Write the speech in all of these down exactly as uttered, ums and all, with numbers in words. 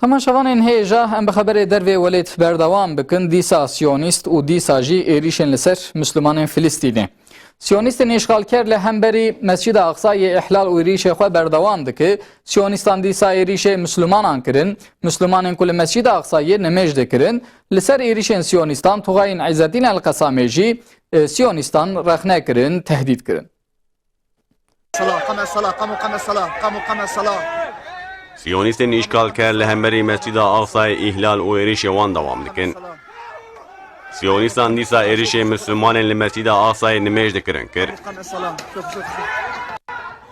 Temaşevanên hêja, em bi xeberê dervê welêt berdewam bikin. Dîsa siyonîst û dîsa jî êrîşên li ser Mislimanên Filistînê. Siyonîstên îşxalker li hemberî Mescîda Aqsa yê îhlal û êrîşê xwe berdewam dike. Siyonîstan dîsa êrîşê Mislimanan kirin. Mislimanên ku li Mescîda Aqsa yê nimêj dikirin, li ser êrîşên siyonîstan tuxayên Îzzetîn El Qesamê jî, e, siyonîstan rexne kirin, tehdît kirin. الصلاة، قام الصلاة، قاموا قام الصلاة، قاموا قام الصلاة. Siyonîstên îşgalker li hemberî Mescîda Aqsayê îhlal û êrîşê wan dewam dikin. Siyonîstan dîsa êrîşê Mislimanên li Mescîda Aqsayê nimêj dikirin kir. قام الصلاة، شوف شوف شوف.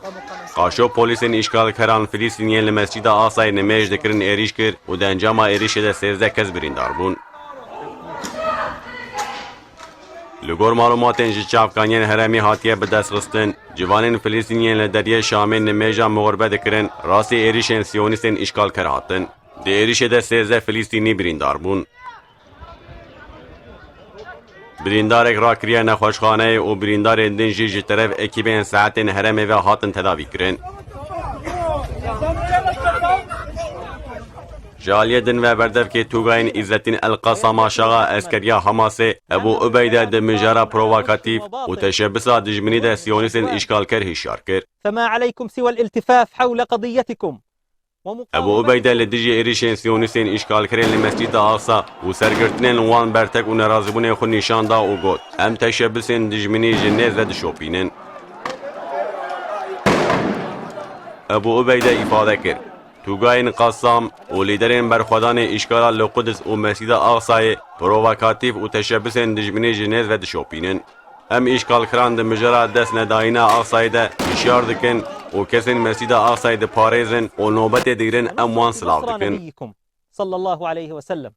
قاموا قام الصلاة. Qaşo polîsên îşgalkeran Filistîniyên li Mescîda Aqsayê nimêj dikirin êrîş kir û di encama êrîşê de sêzdeh kes birîndar bûn. Li gor malumatên ji çavkaniyên herêmê hatiye bidestxistin, ciwanên Filistîniyên li deriyê Şamê nimêja mixurbe dikirin, rastî êrîşên siyonîstên îşgalker hatin. Di êrîşê de sêzdeh Filistînî birîndar bûn. Birîndarek rakiriye nexweşxaneyê û birîndarên din jî ji teref ekîbên sehetên herêmê ve hatin tedavî kirin. Ji aliyê din ve berdevkê tûgayên Îzzetîn El Qasam a şaxa eskeriya Hamasê, Ebû Ubeyde di mijara provokatîf û teşebisa dijminî de siyonîstên îşgalker hişyar kir. فما عليكم سوى الالتفاف حول قضيتكم Ebû Ubeyde li dijî êrîşên siyonîstên îşgalkerên li Mescîda Aqsa û sergirtinên li wan bertek û nerazîbûnê xwe nîşan da û got, Em teşebisên dijminî ji nêz ve dişopînin. Ebû Ubeyde îfade kir, Tûgayên Qasam û lîderên berxwedanê îşgala li Qudis û Mescîda Aqsayê provokatîf û teşebisên dijminî ji nêz ve dişopînin. Em îşgalkiran di mijara destnedayîna Aqsayê de hişyar dikin û kesên Mescîda Aqsayê diparêzin û nobetê digrin, em wan silav dikin. نبيكم صلى الله عليه وسلم.